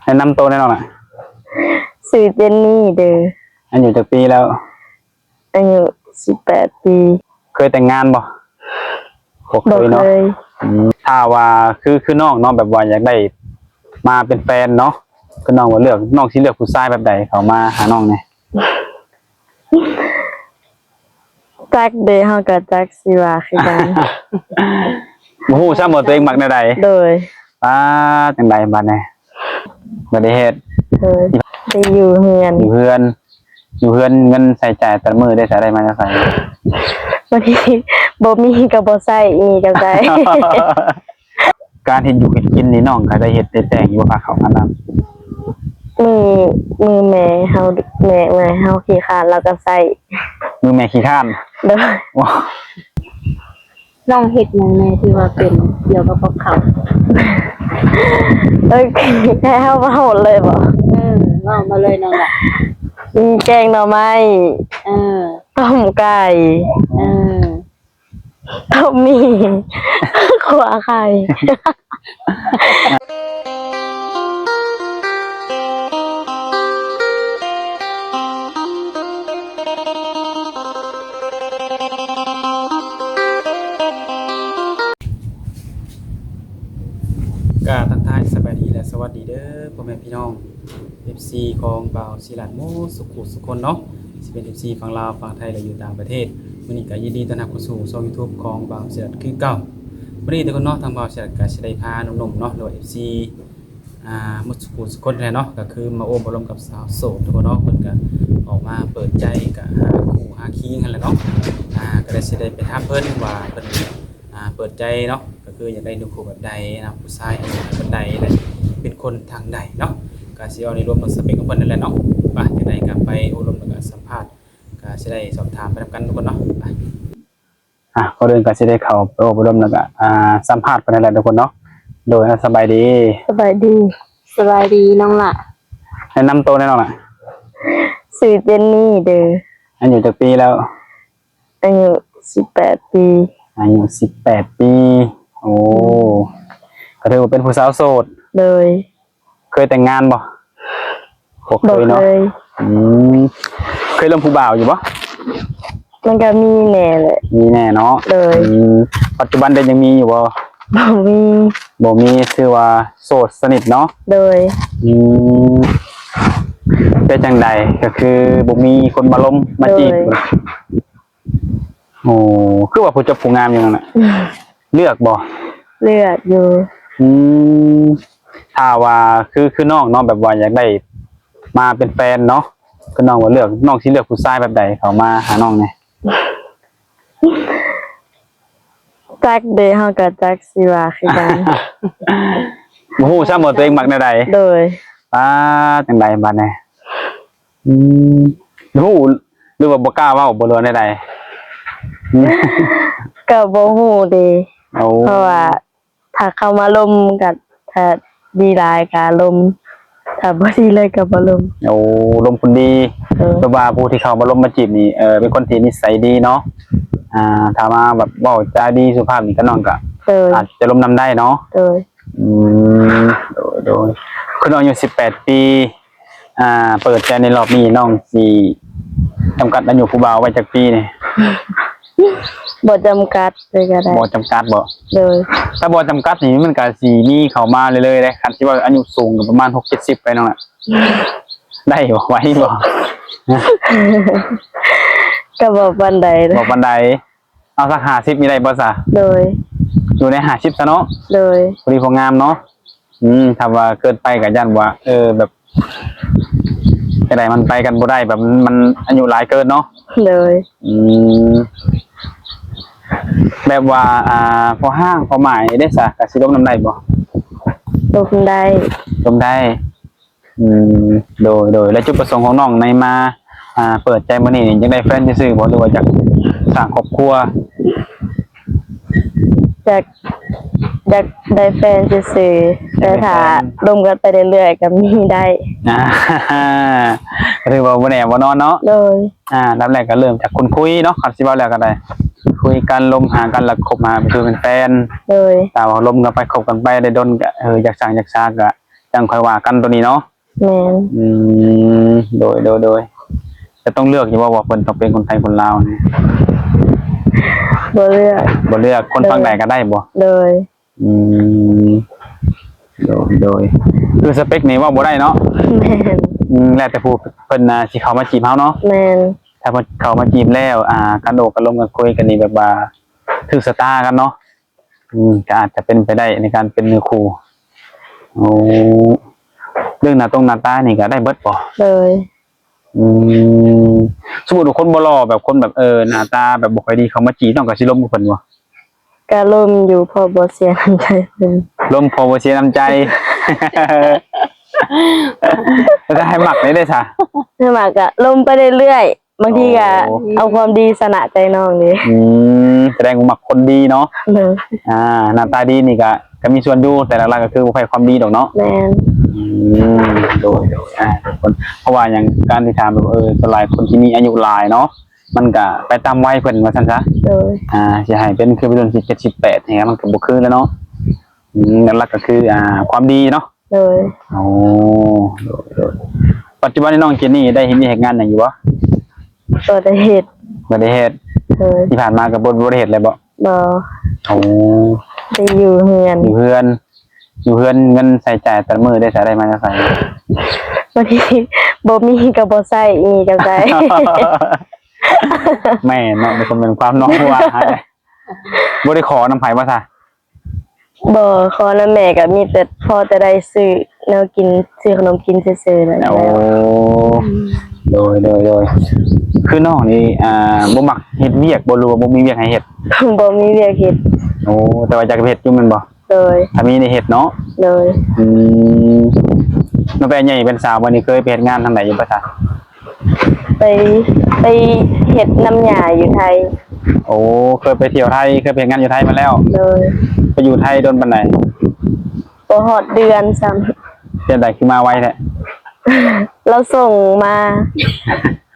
ແນະນຳໂຕແດ່ນ້ອງລະ. ຊື່ເຈນນີເດີ. ອາຍຸຈັກປີແລ້ວ? ອາຍຸສິບແປດປີ. ເຄີຍແຕ່ງງານບໍ່? ບໍ່ເຄີຍເນາະ. ອືມ ຖ້າວ່າຄື ຄືນ້ອງເນາະ ແບບວ່າຢາກໄດ້ມາເປັນແຟນເນາະ ຄືນ້ອງວ່າເລືອກ ນ້ອງຊິເລືອກຜູ້ຊາຍແບບໃດເຂົ້າມາຫານ້ອງແດ່? ຈັກເດ ເຮົາກໍຈັກຊິວ່າຄືກັນ. ບໍ່ຮູ້ຊ້ຳວ່າຕົວເອງມັກແນວໃດ. ໂດຍ. ປ້າ ຈັ່ງໃດບາດນີ້ ບໍ່ໄດ້ເຮັດ? ໂດຍ. ໄດ້ຢູ່ເຮືອນ. ຢູ່ເຮືອນ ຢູ່ເຮືອນ ເງິນໃຊ້ຈ່າຍແຕ່ລະມື້ໄດ້ໃສ ໄດ້ມາຈາກໃສ? ບາງທີບໍ່ມີກໍບໍ່ໃຊ້ ມີກໍໃຊ້. ການເຮັດຢູ່ເຮັດກິນນີ້ ນ້ອງກໍໄດ້ເຮັດໄດ້ແຕ່ງຢູ່ບໍ່? ພາເຂົ້າຫານ້ຳ. ມື້ ມື້ແມ່ເຮົາ ແມ່ ແມ່ເຮົາຂີ້ຄ້ານ ລາວກໍໃຊ້. ມື້ແມ່ຂີ້ຄ້ານ? ໂດຍ. ນ້ອງເຮັດຫຍັງແດ່ທີ່ວ່າເປັນກ່ຽວກັບກັບເຂົ້າ? ໂອເຄ ໃຫ້ເຮົາເວົ້າເລີຍບໍ່? ເອີ ເວົ້າມາເລີຍນ້ອງລະ. ມີແກງໜໍ່ໄມ້. ເອີ. ຕົ້ມໄກ່. ເອີ. ຕົ້ມໝີ່ ຂົ້ວໄຂ່. ກະທັກທາຍສະບາຍດີ ແລະ ສະຫວັດດີເດີ ພໍ່ແມ່ພີ່ນ້ອງ ເອັຟຊີ ຂອງບ່າວສີລັດໝົດສຸຂູສຸຄົນເນາະ, ຊິເປັນ ເອັຟຊີ ຝັ່ງລາວ ຝັ່ງໄທ ແລະ ຢູ່ຕ່າງປະເທດ. ມື້ນີ້ກໍຍິນດີຕ້ອນຮັບເຂົ້າສູ່ຊ່ອງ YouTube ຂອງບ່າວສີລັດຄືເກົ່າ. ມື້ນີ້ທຸກຄົນເນາະ ທາງບ່າວສີລັດກໍຊິໄດ້ພາໜຸ່ມໆເນາະ ຫຼືວ່າ ເອັຟຊີ ອ່າ ໝົດສຸຂູສຸຄົນແຫຼະເນາະ ກໍຄືມາໂອ້ມາລົມກັບສາວໂສດທຸກຄົນເນາະ. ເພິ່ນກໍອອກມາເປີດໃຈ ກໍຫາຄູ່ຫາຄີງຫັ້ນແຫຼະເນາະ. ອ່າ ກໍໄດ້ ຊິໄດ້ໄປຖາມເພິ່ນວ່າເພິ່ນ ອ່າ ເປີດໃຈເນາະ ກໍຄືຢາກໄດ້ເນື້ອຄູ່ແບບໃດນະ ຜູ້ຊາຍອາຍຸປານໃດ ແລະ ເປັນຄົນທາງໃດເນາະ. ກໍຊິເວົ້າໃນລວມເລື່ອງສະເປັກຂອງເພິ່ນນັ້ນແຫຼະເນາະ. ໄປ ຈັ່ງໃດກໍໄປໂອ້ລົມ ແລ້ວກໍສຳພາດ ກໍຊິໄດ້ສອບຖາມໄປນຳກັນທຸກຄົນເນາະ. ໄປ ອ່ະ ກ່ອນອື່ນກໍຊິໄດ້ເຂົ້າໄປໂອ້ໄປລົມ ແລ້ວກໍ ອ່າ ສຳພາດເພິ່ນນັ້ນແຫຼະທຸກຄົນເນາະ. ໂດຍ ສະບາຍດີ. ສະບາຍດີ. ສະບາຍດີນ້ອງຫຼ້າ. ແນະນຳໂຕແດ່ນ້ອງຫຼ້າ. ຊື່ເຈນນີເດີ. ອາຍຸຈັກປີແລ້ວ? ອາຍຸສິບແປດປີ. ອາຍຸສິບແປດປີ. ໂອ້ ອືມ ກໍຖືວ່າເປັນຜູ້ສາວໂສດ. ໂດຍ. ເຄີຍແຕ່ງງານບໍ່? ບໍ່ເຄີຍເນາະ. ບໍ່ເຄີຍ. ອືມ ເຄີຍລົມຜູ້ບ່າວຢູ່ບໍ່? ມັນກໍມີແດ່ແຫຼະ. ມີແດ່ເນາະ. ໂດຍ. ອືມ ປັດຈຸບັນເດ ຍັງມີຢູ່ບໍ່? ບໍ່ມີ. ບໍ່ມີ ຖືວ່າໂສດສະໜິດເນາະ. ໂດຍ. ອືມ ເປັນຈັ່ງໃດ ກໍຄືບໍ່ມີຄົນມາລົມມາຈີບ? ໂດຍ. ໂອ້ ຄືວ່າຜູ້ຈົບຜູ້ງາມຢູ່ນັ້ນນະ. ເລືອກບໍ່? ເລືອກຢູ່. ອືມ ຖ້າວ່າຄື ຄືນ້ອງເນາະ ແບບວ່າຢາກໄດ້ມາເປັນແຟນເນາະ ຄືນ້ອງວ່າເລືອກ ນ້ອງຊິເລືອກຜູ້ຊາຍແບບໃດເຂົ້າມາຫານ້ອງແດ່? ຈັກເດ ເຮົາກໍຈັກຊິວ່າຄືກັນ. ບໍ່ຮູ້ຊ້ຳວ່າຕົວເອງມັກແນວໃດ? ໂດຍ. ປ້າ ຈັ່ງໃດບາດນີ້? ອືມ ຮູ້ ຫຼືວ່າບໍ່ກ້າເວົ້າບໍ່ ຫຼືວ່າແນວໃດ? ກໍບໍ່ຮູ້ເດ. ໂອ້ ເພາະວ່າຖ້າເຂົ້າມາລົມກໍ ຖ້າດີຫຼາຍກໍລົມ ຖ້າບໍ່ດີເລີຍກໍບໍ່ລົມ. ໂອ້ ລົມຄົນດີ. ໂດຍ. ແບບວ່າຜູ້ທີ່ເຂົ້າມາລົມມາຈີບນີ້ ເອີ ເປັນຄົນທີ່ນິໄສດີເນາະ. ອ່າ ຖ້າມາແບບເວົ້າຈາດີສຸພາບນີ້ ກໍນ້ອງກໍ ໂດຍ ອາດຈະລົມນຳໄດ້ເນາະ. ໂດຍ. ອືມ ໂດຍ ໂດຍ. ຄືນ້ອງອາຍຸສິບແປດປີ ອ່າ ເປີດໃຈໃນລອບນີ້ ນ້ອງຊິຈຳກັດອາຍຸຜູ້ບ່າວໄວ້ຈັກປີນີ້? ບໍ່ຈຳກັດເລີຍກໍໄດ້. ບໍ່ຈຳກັດບໍ? ໂດຍ. ຖ້າບໍ່ຈຳກັດນີ້ ມັນກໍຊິມີເຂົ້າມາເລື້ອຍໆເດ້. ຄັນຊິວ່າອາຍຸສູງກໍປະມານຫົກເຈັດສິບໄປນ້ອງລະ. ໄດ້ບໍ່? ໄຫວບໍ່? ກໍບໍ່ປານໃດ. ບໍ່ປານໃດ. ເອົາສັກຫ້າສິບນີ້ໄດ້ບໍ່ຊະ? ໂດຍ. ຢູ່ໃນຫ້າສິບຊະເນາະ. ໂດຍ. ພໍດີພໍງາມເນາະ. ອືມ ຖ້າວ່າເກີນໄປກໍຢ້ານວ່າ ເອີ ແບບ ຈັ່ງໃດ ມັນໄປກັນບໍ່ໄດ້ ແບບ ມັນ ມັນອາຍຸຫຼາຍເກີນເນາະ. ໂດຍ. ອືມ ແບບວ່າ ອ່າ ພໍຮ່າງພໍໝາຍເດ້ຊະ ກໍຊິລົມນຳໄດ້ບໍ່? ລົມໄດ້. ລົມໄດ້. ອືມ ໂດຍ ໂດຍ. ແລ້ວຈຸດປະສົງຂອງນ້ອງໃນມາ ອ່າ ເປີດໃຈມື້ນີ້ນີ້ ຢາກໄດ້ແຟນຊື່ໆບໍ່ ຫຼືວ່າຢາກສ້າງຄອບຄົວ? ຢາກ ຢາກໄດ້ແຟນຊື່ໆ ຢາກໄດ້ແຟນ ແຕ່ຖ້າລົມກັນໄປເລື້ອຍໆກໍມີໄດ້. ອ່າ ກໍຖືວ່າບໍ່ແນ່ບໍ່ນອນເນາະ. ໂດຍ. ອ່າ ອັນດັບແລກກໍເລີ່ມຈາກຄົນຄຸຍເນາະ ຄັນຊິເວົ້າແລ້ວກໍໄດ້ ຄຸຍກັນ ລົມຫາກັນ ແລ້ວຄົບຫາເປັນຄູ່ເປັນແຟນ. ໂດຍ. ຖ້າວ່າລົມກັນໄປ ຄົບກັນໄປໄດ້ດົນກໍ ເອີ ຢາກສ້າງຢາກສາກໍ ຈັ່ງຄ່ອຍວ່າກັນໂຕນີ້ເນາະ. ແມ່ນ. ອືມ ໂດຍ ໂດຍ ໂດຍ. ຈະຕ້ອງເລືອກຢູ່ບໍ່ວ່າເພິ່ນຕ້ອງເປັນຄົນໄທຄົນລາວນີ້? ບໍ່ເລືອກ. ບໍ່ເລືອກ ຄົນຝັ່ງໃດກໍໄດ້ບໍ່? ໂດຍ. ອືມ ໂດຍ ໂດຍ. ຄືສະເປັກນີ້ເວົ້າບໍ່ໄດ້ເນາະ? ແມ່ນ. ອືມ ແລ້ວແຕ່ຜູ້ເພິ່ນ ອ່າ ຊິເຂົ້າມາຈີບເຮົາເນາະ? ແມ່ນ. ຖ້າເພິ່ນເຂົ້າມາຈີບແລ້ວ ອ່າ ການໂອ້ການລົມ ການຄຸຍກັນນີ້ ແບບວ່າຖືກຊະຕາກັນເນາະ? ອືມ ກໍອາດຈະເປັນໄປໄດ້ໃນການເປັນເນື້ອຄູ່. ໂອ້ ເລື່ອງໜ້າຕົງໜ້າຕານີ້ກໍໄດ້ເບິດບໍ່? ໂດຍ. ອືມ ສົມມຸດວ່າຄົນບໍ່ຫຼໍ່ ແບບຄົນແບບ ເອີ ໜ້າຕາແບບບໍ່ຄ່ອຍດີ ເຂົ້າມາຈີບ ນ້ອງກໍຊິລົມກັບເພິ່ນບໍ່? ກໍລົມຢູ່ ເພາະບໍ່ເສຍນ້ຳໃຈເພິ່ນ. ລົມເພາະບໍ່ເສຍນ້ຳໃຈ. ແລ້ວຖ້າໃຫ້ມັກໄດ້ເດ້ຊະ? ໃຫ້ມັກກໍລົມໄປເລື້ອຍໆ. ບາງທີກໍ ໂອ້ ເອົາຄວາມດີຊະນະໃຈນ້ອງເດ້. ອືມ ສະແດງວ່າມັກຄົນດີເນາະ. ໂດຍ. ອ່າ ໜ້າຕາດີນີ້ກໍ ກໍມີສ່ວນຢູ່ ແຕ່ຫຼັກໆກໍຄືບໍ່ໃຜຄວາມດີດອກເນາະ. ແມ່ນ. ອືມ ໂດຍ ໂດຍ. ອ່າ ທຸກຄົນ ເພາະວ່າຫຍັງ ການທີ່ຖາມແບບ ເອີ ສ່ວນຫຼາຍຄົນທີ່ມີອາຍຸຫຼາຍເນາະ ມັນກໍໄປຕາມໄວເພິ່ນວ່າຊັ້ນຊະ. ໂດຍ. ອ່າ ຊິໃຫ້ເປັນຄືໄວລຸ້ນສິບເຈັດ ສິບແປດນີ້ ມັນກໍບໍ່ຄືແລ້ວເນາະ. ອືມ ຫຼັກໆກໍຄື ອ່າ ຄວາມດີເນາະ. ໂດຍ. ໂອ້ ໂດຍ ໂດຍ. ປັດຈຸບັນນີ້ນ້ອງເຈນນີ້ໄດ້ເຮັດວຽກເຮັດງານຫຍັງຢູ່ບໍ່? ບໍ່ໄດ້ເຮັດ. ບໍ່ໄດ້ເຮັດ. ໂດຍ. ທີ່ຜ່ານມາກໍບໍ່ ບໍ່ໄດ້ເຮັດເລີຍບໍ່? ບໍ່. ໂອ້ ໄດ້ຢູ່ເຮືອນ. ຢູ່ເຮືອນ ຢູ່ເຮືອນ ເງິນໃຊ້ຈ່າຍແຕ່ລະມື້ໄດ້ໃຊ້ ໄດ້ມາຈາກໃສ? ບາງທີບໍ່ມີກໍບໍ່ໃຊ້ ມີກໍໃຊ້. ແມ່ນເນາະ ມັນກໍແມ່ນຄວາມນອກຫົວ. ບໍ່ໄດ້ຂໍນຳໃຜບໍ່ຊະ? ບໍ່ ຂໍນຳແມ່ກໍມີແຕ່ພໍແຕ່ໄດ້ຊື້ແນວກິນ ຊື້ຂະໜົມກິນຊື່ໆ ນັ້ນແຫຼະ. ໂອ້ ໂດຍ ໂດຍ ໂດຍ. ຄືນ້ອງນີ້ ອ່າ ບໍ່ມັກເຮັດວຽກບໍ່ ຫຼືວ່າບໍ່ມີວຽກໃຫ້ເຮັດ? ບໍ່ມີວຽກເຮັດ. ໂອ້ ແຕ່ວ່າຢາກເຮັດຢູ່ແມ່ນບໍ່? ໂດຍ. ຖ້າມີໄດ້ເຮັດເນາະ. ໂດຍ. ອືມ ຕັ້ງແຕ່ໃຫຍ່ເປັນສາວມານີ້ ເຄີຍໄປເຮັດງານທາງໃດຢູ່ບໍ່ຊະ? ໄປ ໄປເຮັດນຳຍ່າຢູ່ໄທ. ໂອ້ ເຄີຍໄປທ່ຽວໄທ ເຄີຍໄປເຮັດງານຢູ່ໄທມາແລ້ວ. ໂດຍ. ໄປຢູ່ໄທດົນປານໃດ? ບໍ່ຮອດເດືອນຊ້ຳ. ເປັນໃດຄືມາໄວແທ້? ລາວສົ່ງມາ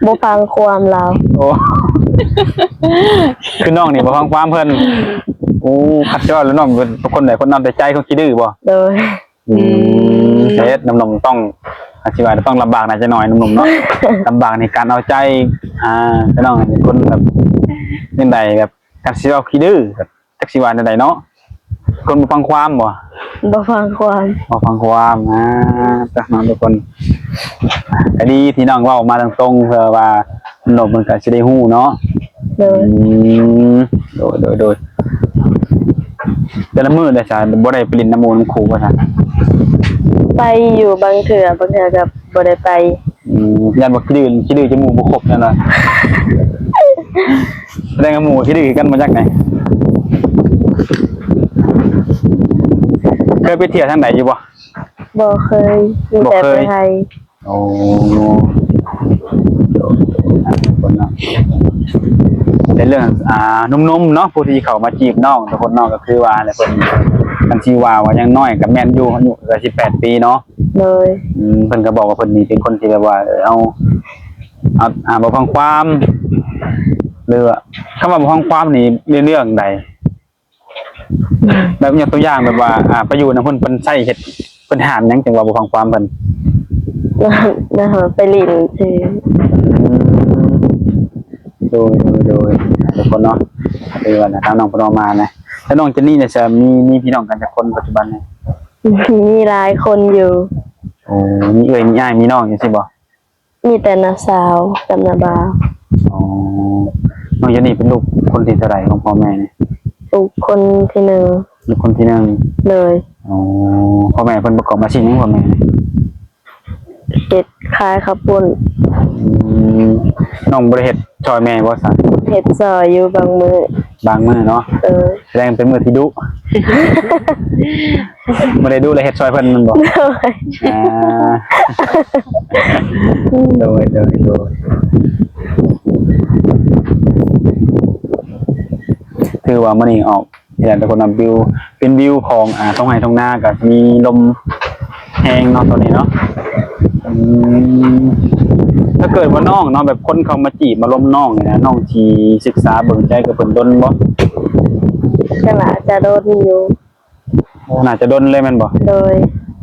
ບໍ່ຟັງຄວາມລາວ. ໂອ້ ຄືນ້ອງນີ້ບໍ່ຟັງຄວາມເພິ່ນ. ໂອ້ ຄັນຊິເວົ້າແລ້ວນ້ອງເປັນຄົນໃດ ຄົນເອົາແຕ່ໃຈ ຄົນຂີ້ດື້ບໍ່? ໂດຍ. ອືມ ເຮັດ ໜຸ່ມໆ ຕ້ອງ ອາດຊິວ່າຕ້ອງລຳບາກໜ້ອຍຈັກໜ້ອຍ ໜຸ່ມໆ ເນາະ. ລຳບາກໃນການເອົາໃຈ ອ່າ ພີ່ນ້ອງ ເປັນຄົນແບບຈັ່ງໃດ ແບບ ຄັນຊິເວົ້າຂີ້ດື້ ແບບ ຈັກຊິວ່າແນວໃດເນາະ ຄົນບໍ່ຟັງຄວາມບໍ່? ບໍ່ຟັງຄວາມ. ບໍ່ຟັງຄວາມ. ອ່າ ເນາະ ທຸກຄົນ ກໍດີທີ່ນ້ອງເວົ້າມາຕົງໆ ເພື່ອວ່າ ໜຸ່ມເພິ່ນກໍຊິໄດ້ຮູ້ເນາະ. ໂດຍ. ອືມ ໂດຍ ໂດຍ ໂດຍ. ແຕ່ລະມື້ໄດ້ຊະ ບໍ່ໄດ້ໄປຫຼິ້ນນຳໝູ່ນຳຄູ່ບໍ່ຊະ? ໄປຢູ່ບາງເທື່ອ ບາງເທື່ອກໍບໍ່ໄດ້ໄປ. ອືມ ຢ້ານວ່າຂີ້ດື້ ຂີ້ດື້ຈະໝູ່ບໍ່ຄົບນັ້ນວ່າ. ແສດງວ່າໝູ່ຂີ້ດື້ຄືກັນມາຈາກໃດ? ເຄີຍໄປທ່ຽວທາງໃດຢູ່ບໍ່? ບໍ່ເຄີຍ ມີແຕ່ໄປໄທ. ໂອ້ ເປັນເລື່ອງ ອ່າ ໜຸ່ມໆ ເນາະ ຜູ້ທີ່ເຂົ້າມາຈີບນ້ອງ ທຸກຄົນເນາະ ກໍຄືວ່າແຫຼະ ເພິ່ນ ຄັນຊິວ່າ ວ່າຍັງນ້ອຍກໍແມ່ນຢູ່ ອາຍຸກໍສິບແປດປີເນາະ. ໂດຍ. ອືມ ເພິ່ນກໍບອກວ່າເພິ່ນນີ້ເປັນຄົນທີ່ແບບວ່າ ເອີ ເອົາ ເອົາ ອ່າ ບໍ່ຟັງຄວາມ ຫຼືວ່າ ຄຳວ່າບໍ່ຟັງຄວາມນີ້ ເລື່ອງໃດ? ແບບຍົກຕົວຢ່າງແບບວ່າ ອ່າ ໄປຢູ່ນຳເພິ່ນ ເພິ່ນໃຊ້ເຮັດ ເພິ່ນຫ້າມຫຍັງ ຈັ່ງວ່າບໍ່ຟັງຄວາມເພິ່ນ? ນະ ນະ ໄປຫຼິ້ນຊື່. ອືມ ໂດຍ ໂດຍ ໂດຍ ທຸກຄົນເນາະ ຄືວ່ານະ ທາງນ້ອງເພິ່ນເວົ້າມານະ. ແລ້ວນ້ອງເຈນນີ້ນີ້ ຈະມີ ມີພີ່ນ້ອງກັນຈັກຄົນປັດຈຸບັນນີ້? ມີຫຼາຍຄົນຢູ່. ໂອ້ ມີເອື້ອຍ ມີອ້າຍ ມີນ້ອງ ຈັ່ງຊີ້ບໍ່? ມີແຕ່ນ້າສາວກັບນ້າບ່າວ. ອໍ ນ້ອງເຈນນີ້ເປັນລູກຄົນທີເທົ່າໃດຂອງພໍ່ແມ່ນີ້? ລູກຄົນທີໜຶ່ງ. ລູກຄົນທີໜຶ່ງ. ໂດຍ. ອໍ ພໍ່ແມ່ເພິ່ນປະກອບອາຊີບຫຍັງ ພໍ່ແມ່ນີ້? ເຮັດຂາຍເຂົ້າປຸ້ນ. ອືມ ນ້ອງບໍ່ໄດ້ເຮັດຊ່ອຍແມ່ບໍ່ຊະ? ເຮັດຊ່ອຍຢູ່ບາງມື້. ບາງມື້ເນາະ. ເອີ ສະແດງເປັນມື້ທີ່ດຸ. ບໍ່ໄດ້ດຸແລ້ວເຮັດຊ່ອຍເພິ່ນແມ່ນບໍ່? ໂດຍ. ອ່າ ໂດຍ ໂດຍ ໂດຍ. ຖືວ່າມື້ນີ້ອອກ ທີ່ຫຼາຍຄົນນຳວິວ ເປັນວິວຂອງ ອ່າ ທົ່ງໄຮ່ທົ່ງນາ ກໍມີລົມແຮງເນາະ ຕອນນີ້ເນາະ. ອືມ ຖ້າເກີດວ່ານ້ອງເນາະ ແບບຄົນເຂົ້າມາຈີບມາລົມນ້ອງນີ້ນະ ນ້ອງຊິສຶກສາເບິ່ງໃຈກັບເພິ່ນດົນບໍ່? ກໍໜ້າຈະດົນຢູ່. ໂອ້ ໜ້າຈະດົນເລີຍແມ່ນບໍ່? ໂດຍ.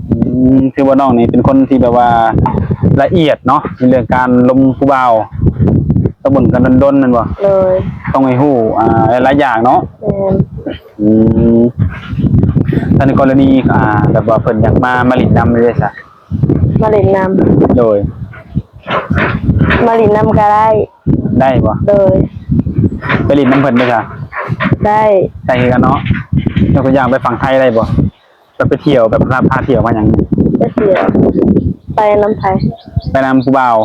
ອືມ ອືມ ຖືວ່ານ້ອງນີ້ເປັນຄົນທີ່ແບບວ່າລະອຽດເນາະ ໃນເລື່ອງການລົມຜູ້ບ່າວ ຕ້ອງເບິ່ງກັນດົນໆ ແມ່ນບໍ່? ໂດຍ ຕ້ອງໃຫ້ຮູ້ ອ່າ ຫຼາຍໆຢ່າງເນາະ. ແມ່ນ ອືມ ຖ້າໃນກໍລະນີ ອ່າ ແບບວ່າເພິ່ນຢາກມາ ມາຫຼິ້ນນຳເດ້ຊະ? ມາຫຼິ້ນນຳ ໂດຍ ມາຫຼິ້ນນຳກໍໄດ້. ໄດ້ບໍ່? ໂດຍ ໄປຫຼິ້ນນຳເພິ່ນເດ້ຊະ? ໄດ້ ໄດ້ຄືກັນເນາະ. ຍົກຕົວຢ່າງໄປຝັ່ງໄທໄດ້ບໍ່? ແບບໄປທ່ຽວ ແບບພາ ພາທ່ຽວມາຫຍັງ? ໄປທ່ຽວ ໄປນຳໃຜ? ໄປນຳຜູ້ບ່າວ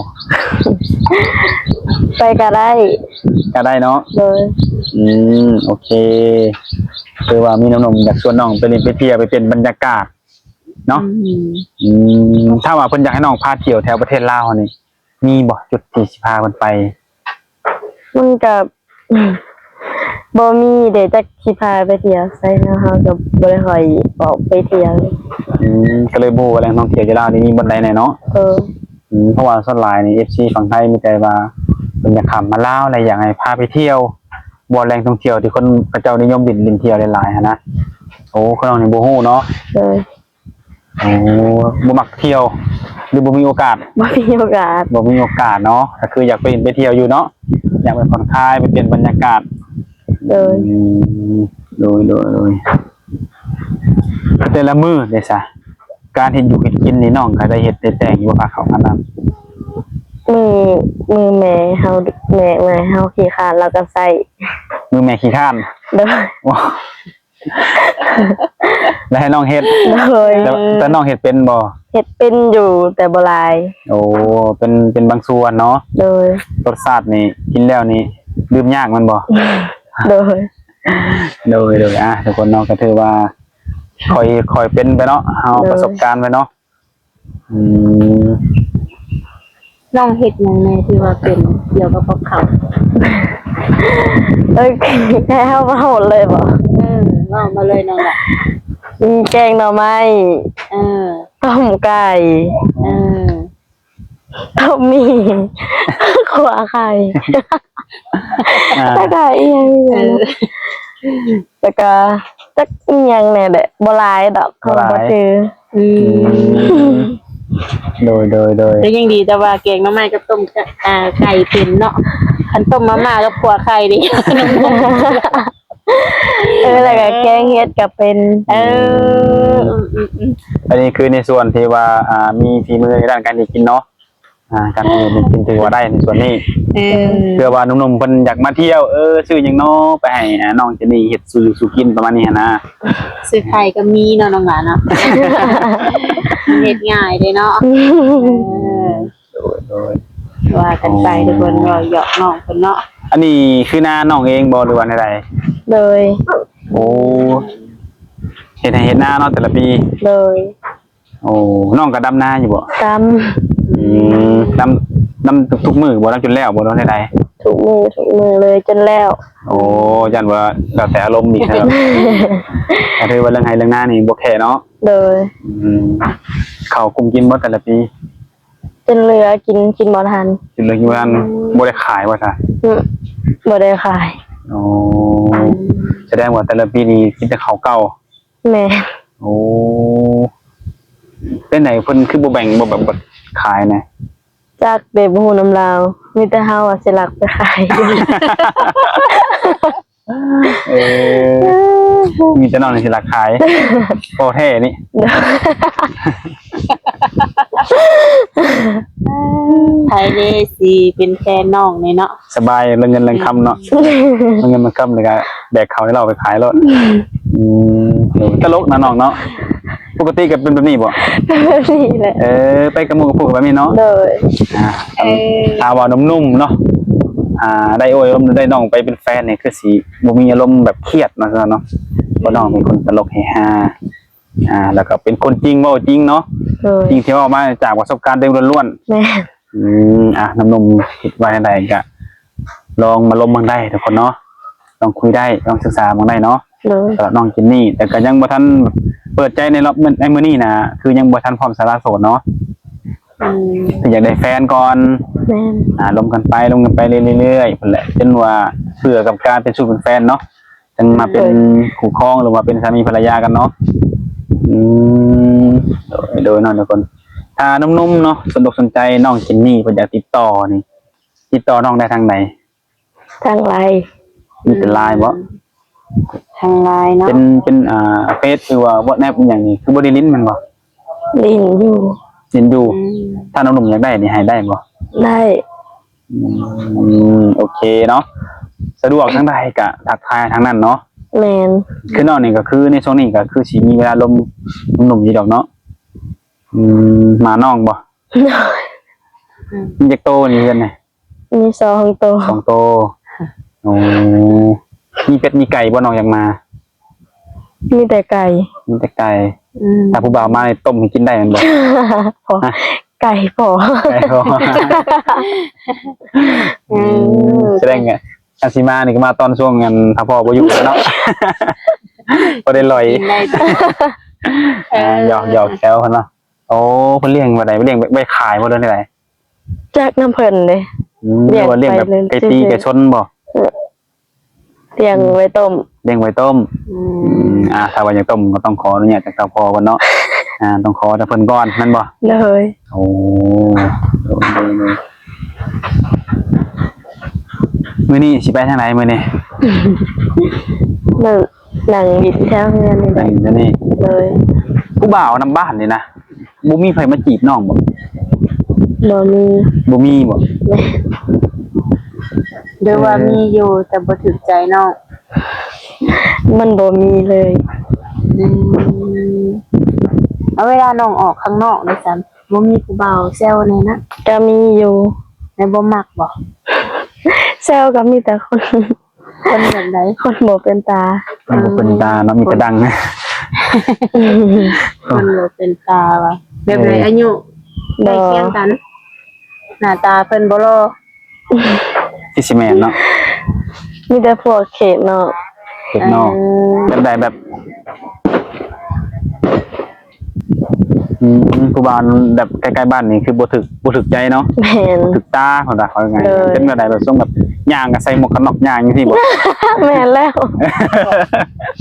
ໄປກໍໄດ້ ກໍໄດ້ເນາະ. ໂດຍ ອືມ ໂອເຄ ຄືວ່າມີໜຸ່ມໆຢາກຊວນນ້ອງໄປຫຼິ້ນໄປທ່ຽວ ໄປປ່ຽນບັນຍາກາດເນາະ. ອືມ ອືມ ຖ້າວ່າເພິ່ນຢາກໃຫ້ນ້ອງພາທ່ຽວແຖວປະເທດລາວເຮົານີ້ ມີບໍ່ຈຸດທີ່ຊິພາເພິ່ນໄປ? ມັນກໍ ບໍ່ມີເດ້ ຈັກຊິພາໄປທ່ຽວໃສເນາະ ເຮົາກໍບໍ່ໄດ້ຄ່ອຍອອກໄປທ່ຽວ. ອືມ ກໍເລີຍບໍ່ຮູ້ວ່າແຫຼ່ງທ່ອງທ່ຽວຢູ່ລາວນີ້ມີບ່ອນໃດແດ່ເນາະ. ເອີ ອືມ ເພາະວ່າສ່ວນຫຼາຍນີ້ ເອັຟຊີຝັ່ງໄທມີແຕ່ວ່າເພິ່ນຢາກຂ້າມມາລາວ ແລະ ຢາກໃຫ້ພາໄປທ່ຽວ ບ່ອນແຫຼ່ງທ່ອງທ່ຽວທີ່ຄົນເຂົາເຈົ້ານິຍົມບິນ ຫຼິ້ນທ່ຽວຫຼາຍໆຫັ້ນນະ. ໂອ້ ຂອງນ້ອງນີ້ບໍ່ຮູ້ເນາະ. ໂດຍ ໂອ້ ບໍ່ມັກທ່ຽວ ຫຼືບໍ່ມີໂອກາດ? ບໍ່ມີໂອກາດ ບໍ່ມີໂອກາດເນາະ. ກໍຄືຢາກໄປຫຼິ້ນໄປທ່ຽວຢູ່ເນາະ ຢາກໄປຜ່ອນຄາຍ ໄປປ່ຽນບັນຍາກາດ. ໂດຍ ອືມ ໂດຍ ໂດຍ ໂດຍ. ແຕ່ລະມື້ເດ້ຊະ ການເຮັດຢູ່ເຮັດກິນນີ້ ນ້ອງກໍໄດ້ເຮັດໄດ້ແຕ່ງຢູ່ບໍ່? ພາເຂົ້າພານ້ຳ ມື້ ມື້ແມ່ເຮົາ ແມ່ ແມ່ເຮົາຂີ້ຄ້ານ ລາວກໍໃຊ້. ມື້ແມ່ຂີ້ຄ້ານ? ໂດຍ ວ້າ ແລ້ວໃຫ້ນ້ອງເຮັດ? ໂດຍ ແຕ່ ແຕ່ນ້ອງເຮັດເປັນບໍ່? ເຮັດເປັນຢູ່ ແຕ່ບໍ່ຫຼາຍ. ໂອ້ ເປັນ ເປັນບາງສ່ວນເນາະ. ໂດຍ ລົດຊາດນີ້ກິນແລ້ວນີ້ລືມຍາກແມ່ນບໍ່? ໂດຍ ໂດຍ ໂດຍ. ອ່າ ທຸກຄົນເນາະ ກໍຖືວ່າຄ່ອຍ ຄ່ອຍເປັນໄປເນາະ ເຮົາ ໂດຍ ປະສົບການໄປເນາະ. ອືມ ນ້ອງເຮັດຫຍັງແດ່ທີ່ວ່າເປັນກ່ຽວກັບກັບເຂົ້າ? ເອີ ໃຫ້ເຮົາເວົ້າເລີຍບໍ່? ເອີ ເວົ້າມາເລີຍນ້ອງລະ. ອືມ ແກງໜໍ່ໄມ້ ເອີ ຕົ້ມໄກ່ ເອີ ຕົ້ມໝີ່ ຂົ້ວໄຂ່ ອ່າ ແລ້ວກໍອີ່ຫຍັງ ເອີ ແລ້ວກໍຈັກອີ່ຫຍັງແດ່ແຫຼະ ບໍ່ຫຼາຍດອກ ບໍ່ຫຼາຍ ຂອງບໍ່ຊື່. ອືມ ອືມ ໂດຍ ໂດຍ ໂດຍ. ກໍຍັງດີແຕ່ວ່າແກງໜໍ່ໄມ້ກັບຕົ້ມ ອ່າ ໄກ່ເປັນເນາະ ຄັນຕົ້ມມາມ່າກັບຂົ້ວໄຂ່ນີ້ ເອີ ແລ້ວກໍແກງເຫັດກໍເປັນ. ເອີ ອືມ ອືມ ອືມ ອັນນີ້ຄືໃນສ່ວນທີ່ວ່າ ອ່າ ມີຝີມືໃນດ້ານການເຮັດກິນເນາະ. ອ່າ ການເຮັດກິນຖືວ່າໄດ້ໃນສ່ວນນີ້. ເອີ ເພື່ອວ່າໜຸ່ມໆເພິ່ນຢາກມາທ່ຽວ ເອີ ຊື້ຫຍັງເນາະ ໄປໃຫ້ ອ່າ ນ້ອງເຈນນີ້ເຮັດສູ່ຢູ່ສູ່ກິນ ປະມານນີ້ຫັ້ນນະ. ຊື້ໄຂ່ກໍມີເນາະ ນ້ອງຫຼາເນາະ ເຮັດງ່າຍເດ້ເນາະ. ເອີ ໂດຍ ໂດຍ ວ່າກັນໄປ ໂອ້ ທຸກຄົນ ເວົ້າຢອກນ້ອງເພິ່ນເນາະ. ອັນນີ້ຄືນານ້ອງເອງບໍ່ ຫຼືວ່າແນວໃດ? ໂດຍ ໂອ້ ເຮັດໄຮ່ເຮັດນາເນາະ ແຕ່ລະປີ. ໂດຍ ໂອ້ ນ້ອງກໍດຳນາຢູ່ບໍ່? ດຳ ອືມ ດຳ ດຳທຸກໆມື້ບໍ່? ດຳຈົນແລ້ວບໍ່ ຫຼືວ່າແນວໃດ? ທຸກມື້ ທຸກມື້ເລີຍ ຈົນແລ້ວ. ໂອ້ ຢ້ານວ່າແລ້ວແຕ່ອາລົມອີກນະ. ກໍຖືວ່າເລື່ອງໄຮ່ເລື່ອງນານີ້ບໍ່ແຄເນາະ. ໂດຍ ອືມ ເຂົ້າກຸ້ມກິນບໍ່ແຕ່ລະປີ? ຈົນເຫຼືອ ກິນ ກິນບໍ່ທັນ ກິນເຫຼືອຢູ່ຫັ້ນ. ອືມ ບໍ່ໄດ້ຂາຍບໍ່ຊະ? ອືມ ບໍ່ໄດ້ຂາຍ. ໂອ້ ສະແດງວ່າແຕ່ລະປີນີ້ກິນແຕ່ເຂົ້າເກົ່າ. ແມ່ນ ໂອ້ ເປັນໃດເພິ່ນຄືບໍ່ແບ່ງ ບໍ່ແບບ ບໍ່ຂາຍນະ? ຈັກເດ້ ບໍ່ຮູ້ນຳລາວ ມີແຕ່ເຮົາອະຊິລັກໄປຂາຍ. ເອີ ມີແຕ່ນ້ອງນີ້ຊິລັກຂາຍ ພໍແທ້ນີ້. ໃຜເດ້ຊິເປັນແຟນນ້ອງນີ້ເນາະ ສະບາຍເລື່ອງເງິນເລື່ອງຄຳເນາະ. ເລື່ອງເງິນເລື່ອງຄຳ ແລ້ວກະແບກເຂົ້າໃຫ້ລາວໄປຂາຍໂລດ. ອືມ ຕະຫຼົກນະນ້ອງເນາະ. ປົກກະຕິກໍເປັນແບບນີ້ບໍ່? ເປັນແບບນີ້ແຫຼະ. ເອີ ໄປກັບໝູ່ກັບພວກແບບນີ້ເນາະ. ໂດຍ ອ່າ ເອີ ຖ້າວ່າໜຸ່ມໆເນາະ ອ່າ ໄດ້ໂອ້ຍລົມ ໄດ້ນ້ອງໄປເປັນແຟນນີ້ ຄືຊິບໍ່ມີອາລົມແບບຄຽດເນາະ ເນາະ ເພາະນ້ອງເປັນຄົນຕະຫຼົກເຮຮາ ອ່າ ແລ້ວກໍເປັນຄົນຈິງເວົ້າຈິງເນາະ. ໂດຍ ສິ່ງທີ່ເວົ້າມາຈາກປະສົບການຕົວເອງລ້ວນໆ. ແມ່ນ ອືມ ອ່າ ໜຸ່ມໆຄິດວ່າແນວໃດກະລອງມາລົມເບິ່ງໄດ້ທຸກຄົນເນາະ ລອງຄຸຍໄດ້ ລອງສຶກສາເບິ່ງໄດ້ເນາະ. ໂດຍ ສຳລັບນ້ອງເຈນນີ້ ແຕ່ກໍຍັງບໍ່ທັນເປີດໃຈໃນລອບ ໃນມື້ນີ້ນະ ຄືຍັງບໍ່ທັນພ້ອມສະຫຼະໂສດເນາະ. ອືມ ເພິ່ນຢາກໄດ້ແຟນກ່ອນ. ແມ່ນ ອ່າ ລົມກັນໄປ ລົມກັນໄປເລື້ອຍໆ ພຸ້ນແຫຼະ ຈົນວ່າເບື່ອກັບການເປັນຊູ້ເປັນແຟນເນາະ ຈັ່ງມາເປັນ ໂດຍ ຄູ່ຄອງ ຫຼືວ່າເປັນສາມີພັນລະຍາກັນເນາະ. ອືມ ໂດຍ ໂດຍເນາະທຸກຄົນ ຖ້າໜຸ່ມໆເນາະ ສົນອົກສົນໃຈນ້ອງເຈນນີ້ ເພິ່ນຢາກຕິດຕໍ່ນີ້ ຕິດຕໍ່ນ້ອງໄດ້ທາງໃດ? ທາງ LINE ມີແຕ່ LINE ບໍ່? ທາງ LINE ເນາະ ເປັນ ເປັນ ອ່າ ເຟສ ຫຼືວ່າ WhatsApp ອີ່ຫຍັງນີ້ ຄືບໍ່ໄດ້ຫຼິ້ນແມ່ນບໍ່? ຫຼິ້ນຢູ່ ຫຼິ້ນຢູ່. ອືມ ຖ້າໜຸ່ມໆຢາກໄດ້ນີ້ ໃຫ້ໄດ້ບໍ່? ໄດ້. ອືມ ໂອເຄເນາະ ສະດວກທາງໃດກະທັກທາຍທາງນັ້ນເນາະ. ແມ່ນ. ຄືນ້ອງນີ້ກໍຄືໃນຊ່ວງນີ້ກໍຄືຊິມີເວລາລົມໜຸ່ມໆຢູ່ດອກເນາະ. ອືມ ໝານ້ອງບໍ່? ໂດຍ. ມີຈັກໂຕນີ້ເຮືອນນີ້? ມີສອງໂຕ. ສອງໂຕ. ໂອ້ ມີເປັດມີໄກ່ບໍ່ ນ້ອງຢາກມາ? ມີແຕ່ໄກ່. ມີແຕ່ໄກ່. ອືມ ຖ້າຜູ້ບ່າວມານີ້ຕົ້ມໃຫ້ກິນໄດ້ແມ່ນບໍ່? ພໍ ຮະ? ໄກ່ພໍ. ໄກ່ພໍ. ອືມ ອືມ ສະແດງວ່າ ຄັນຊິມານີ້ກໍມາຕອນຊ່ວງອັນ ຖ້າພໍ່ບໍ່ຢູ່ເນາະ ພໍໄດ້ລອຍ. ກິນໄດ້. ເອີ ອ່າ ຢອກໆ ແຊວເພິ່ນເນາະ. ໂອ້ ເພິ່ນລ້ຽງແບບໃດ? ລ້ຽງໄວ້ຂາຍບໍ່ ຫຼືແນວໃດ? ຈັກນຳເພິ່ນເດ້. ອືມ ລ້ຽງ ຫຼືວ່າລ້ຽງແບບໄກ່ຕີໄກ່ຊົນບໍ່? ເອີ ລ້ຽງໄວ້ຕົ້ມ. ລ້ຽງໄວ້ຕົ້ມ. ອືມ ອືມ ອ່າ ຖ້າວ່າຢາກຕົ້ມກໍຕ້ອງຂໍອະນຸຍາດຈາກເຖົ້າພໍ່ເພິ່ນເນາະ. ອ່າ ຕ້ອງຂໍຈາກເພິ່ນກ່ອນແມ່ນບໍ່? ໂດຍ. ໂອ້ ໂດຍໆ ມື້ນີ້ຊິໄປທາງໃດມື້ນີ້? ນັ້ນ ນັ່ງຫຼິ້ນແຖວເຮືອນນີ້ແຫຼະ. ນັ່ງຢູ່ນີ້. ໂດຍ. ຜູ້ບ່າວນຳບ້ານນີ້ນະ ບໍ່ມີໃຜມາຈີບນ້ອງບໍ່? ບໍ່ມີ. ບໍ່ມີບໍ່? ແມ່ນ. ຫຼືວ່າ ເອີ ມີຢູ່ແຕ່ບໍ່ຖືກໃຈນ້ອງ? ມັນບໍ່ມີເລີຍ. ອືມ ເອົາ ເວລານ້ອງອອກຂ້າງນອກເດຊັ້ນ ບໍ່ມີຜູ້ບ່າວແຊວແດ່ນະ? ກະມີຢູ່. ແລ້ວບໍ່ມັກບໍ່? ແຊວກໍມີແຕ່ຄົນ ຄົນແບບໃດ? ຄົນບໍ່ເປັນຕາ. ຄົນບໍ່ເປັນຕາເນາະ ມີແຕ່ດັງ. ຄົນບໍ່ເປັນຕາວ່າ ແບບໃດ? ເອີ ອາຍຸໃກ້ຄຽງກັນ? ໜ້າຕາເພິ່ນບໍ່ຫຼໍ່? ຄືຊິແມ່ນເນາະ. ມີແຕ່ພວກເຂດນອກ. ເຂດນອກ. ເອີ ແບບໃດ? ແບບ ອືມ ຜູ້ບ່າວແບບໃກ້ໆບ້ານນີ້ຄືບໍ່ຖືກ ບໍ່ຖືກໃຈເນາະ. ແມ່ນ. ບໍ່ຖືກຕາເພິ່ນວ່າ ເວົ້າງ່າຍ. ໂດຍ. ເປັນແບບໃດ? ແບບຊົງແບບຍ່າງກໍໃສ່ໝວກກັນນັອກຍ່າງຈັ່ງຊີ້ບໍ່? ແມ່ນແລ້ວ.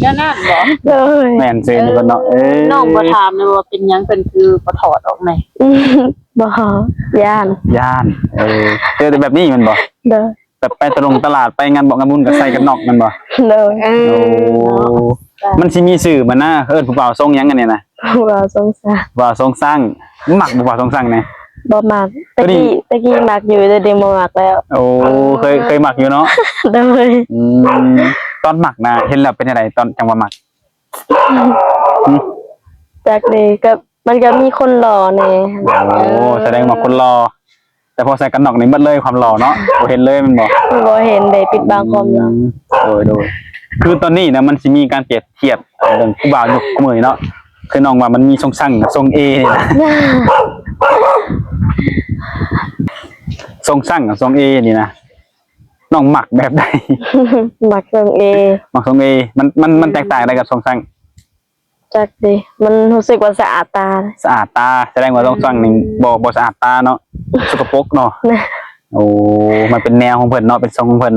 ແນວນັ້ນບໍ່? ໂດຍ. ແມ່ນຊື່ນີ້ເພິ່ນເນາະ. ເອີ ເອີ ນ້ອງບໍ່ຖາມເລີຍວ່າເປັນຫຍັງເພິ່ນຄືບໍ່ຖອດອອກແດ່? ບໍ່ ຢ້ານ. ຢ້ານ. ເອີ ເຈີແຕ່ແບບນີ້ແມ່ນບໍ່? ໂດຍ. ແບບໄປຕະຫຼົງຕະຫຼາດ ໄປງານບອກງານບຸນກໍໃສ່ກັນນອກແມ່ນບໍ່? ໂດຍ. ເອີ ໂອ້ ມັນຊິມີຊື່ມັນນະ ເອີ້ນຜູ້ບ່າວຊົງຫຍັງອັນນີ້ນະ? ຜູ້ບ່າວຊົງຊ້າງ. ບ່າວຊົງຊ້າງ. ມັກບໍ່ບ່າວຊົງຊ້າງນີ້? ບໍ່ມັກ. ແຕ່ກີ້ ແຕ່ກີ້ມັກຢູ່ ແຕ່ດຽວນີ້ບໍ່ມັກແລ້ວ. ໂອ້ ເຄີຍ ເຄີຍມັກຢູ່ເນາະ? ໂດຍ. ອືມ ຕອນມັກນະ ເຫັນແລ້ວເປັນຈັ່ງໃດ ຕອນຈັ່ງວ່າມັກ? ຫຶ? ຈັກເດ້ ກໍມັນກໍມີຄົນຫຼໍ່ແດ່. ໂອ້ ສະແດງວ່າຄົນຫຼໍ່ ແຕ່ພໍໃສ່ກັນນອກນີ້ໝົດເລີຍຄວາມຫຼໍ່ເນາະ ບໍ່ເຫັນເລີຍແມ່ນບໍ່? ບໍ່ເຫັນເດ້ ປິດບັງຄວາມຫຼໍ່. ອືມ ໂດຍ ໂດຍ. ຄືຕອນນີ້ນະ ມັນຊິມີການປຽບທຽບເລື່ອງຜູ້ບ່າວຍຸກມື້ນີ້ເນາະ ຄືນ້ອງວ່າມັນມີຊົງຊັງ ຊົງເອນີ້ນະ ຊົງຊັງ ຊົງເອນີ້ນະ ນ້ອງມັກແບບໃດ? ມັກຊົງເອ. ມັກຊົງເອ. ມັນ ມັນ ມັນແຕກຕ່າງໃດກັບຊົງຊັງ? ຈັກເດ້ ມັນຮູ້ສຶກວ່າສະອາດຕາ. ສະອາດຕາ. ສະແດງວ່າ ອືມ ຊົງຊັງນີ້ບໍ່ ບໍ່ສະອາດຕາເນາະ ສົກກະປົກເນາະ. ໂອ້ ມັນເປັນແນວຂອງເພິ່ນເນາະ ເປັນຊົງຂອງເພິ່ນ.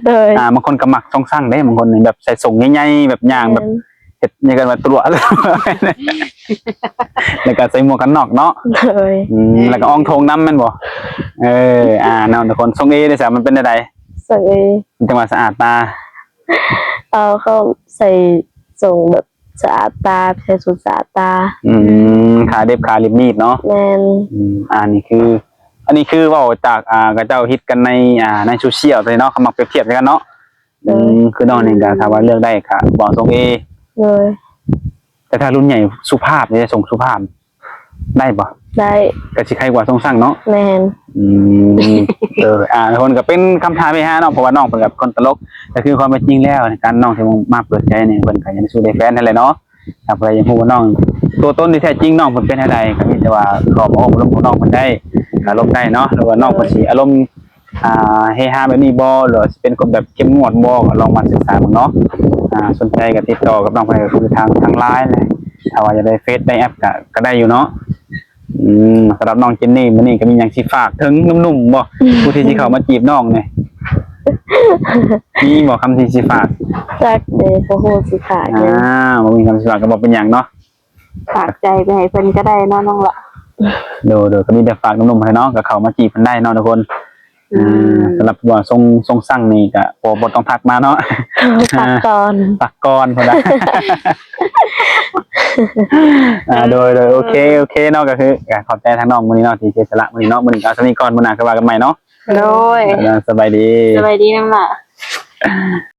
ໂດຍ. ອ່າ ບາງຄົນກໍມັກຊົງຊັງເດ້ ບາງຄົນນີ້ແບບໃສ່ສົ້ງໃຫຍ່ໆ ແບບຍ່າງແບບ ແມ່ນ ເຮັດຫຍັງກັນວ່າຕົວະ ແລ້ວກໍໃສ່ໝວກກັນນອກເນາະ. ໂດຍ. ອືມ ແລ້ວກໍອ່ອງໂຖງນຳແມ່ນບໍ່? ເອີ ອ່າ ເນາະ ທຸກຄົນ ຊົງເອເດ້ຊະ ມັນເປັນແນວໃດ? ຊົງເອ ມັນຈັ່ງວ່າສະອາດຕາ. ເອົາ ເຂົາໃສ່ຊົງແບບ ສະອາດຕາ ໃສ່ຊຸດສະອາດຕາ. ອືມ ອືມ ຂາເດັບຂາລີບໆເນາະ. ແມ່ນ. ອືມ ອັນນີ້ຄື ອັນນີ້ຄືເວົ້າຈາກ ອ່າ ເຂົາເຈົ້າຮິດກັນໃນ ອ່າ ໃນໂຊຊຽວເນາະ ເຂົາມັກປຽບທຽບໃສ່ກັນເນາະ. ໂດຍ. ອືມ ຄືນ້ອງນີ້ກໍ ອືມ ຖ້າວ່າເລືອກໄດ້ກໍເວົ້າຊົງເອ. ໂດຍ. ແຕ່ຖ້າລຸ້ນໃຫຍ່ສຸພາບເດ້ ຊົງສຸພາບ ໄດ້ບໍ່? ໄດ້. ກໍຊິໄຄກວ່າຊົງຊັງເນາະ. ແມ່ນ. ອືມ ເອີ ອ່າ ເພິ່ນກໍເປັນຄຳຖາມໄປຫາເນາະ ເພາະວ່ານ້ອງເພິ່ນກໍເປັນຄົນຕະຫຼົກ. ກໍຄືຄວາມເປັນຈິງແລ້ວ ການນ້ອງທີ່ມາເປີດໃຈນີ້ ເພິ່ນກໍຢາກໄດ້ສູ່ໄດ້ແຟນຫັ້ນແຫຼະເນາະ. ຖ້າຜູ້ໃດຢາກຮູ້ວ່ານ້ອງ ຕົວຕົນທີ່ແທ້ຈິງນ້ອງເພິ່ນເປັນແນວໃດ ກໍມີແຕ່ວ່າເຂົ້າມາໂອ້ມາລົມກັບນ້ອງເພິ່ນໄດ້ ກໍລົມໄດ້ເນາະ ຫຼືວ່ານ້ອງເພິ່ນ ໂດຍ ຊິອາລົມ ອ່າ ເຮຮາແບບນີ້ບໍ່ ຫຼືວ່າຊິເປັນຄົນແບບເຂັ້ມງວດບໍ່ ກໍລອງມາສຶກສາເບິ່ງເນາະ. ອ່າ ສົນໃຈກໍຕິດຕໍ່ກັບນ້ອງເພິ່ນ ກໍຄືທາງ ທາງ LINE ນະ ຖ້າວ່າຢາກໄດ້ເຟສໄດ້ແອັບກໍ ກໍໄດ້ຢູ່ເນາະ. ອືມ ສຳລັບນ້ອງເຈນນີ້ ມື້ນີ້ກໍມີຫຍັງຊິຝາກເຖິງໜຸ່ມໆບໍ່ ຜູ້ທີ່ຊິເຂົ້າມາຈີບນ້ອງນີ້ ມີບໍ່ຄຳທີ່ຊິຝາກ? ຈັກເດ້ ບໍ່ຮູ້ຊິຝາກຫຍັງ. ອ່າ ບໍ່ມີຄຳຊິຝາກກໍບໍ່ເປັນຫຍັງເນາະ. ຝາກໃຈໄປໃຫ້ເພິ່ນກໍໄດ້ເນາະນ້ອງຫຼ້າ. ໂດຍ ໂດຍ ກໍມີແຕ່ຝາກໜຸ່ມໆໃຫ້ເນາະ ກໍເຂົ້າມາຈີບເພິ່ນໄດ້ເນາະທຸກຄົນ. ອືມ ອ່າ ສຳລັບຜູ້ວ່າຊົງ ຊົງຊັງນີ້ກໍບໍ່ ບໍ່ຕ້ອງທັກມາເນາະ ພັກກ່ອນ ພັກກ່ອນພຸ້ນນະ. ອ່າ ໂດຍ ໂດຍ ໂອເຄ ໂອເຄເນາະ ກໍຄືກໍຂອບໃຈທາງນ້ອງມື້ນີ້ເນາະ ທີ່ເສຍສະຫຼະມື້ນີ້ເນາະ. ມື້ນີ້ກໍເອົາສ່ຳນີ້ກ່ອນ ມື້ໜ້າຄ່ອຍວ່າກັນໃໝ່ເນາະ. ໂດຍ ເອີ ສະບາຍດີ ສະບາຍດີນ້ອງຫຼ້າ.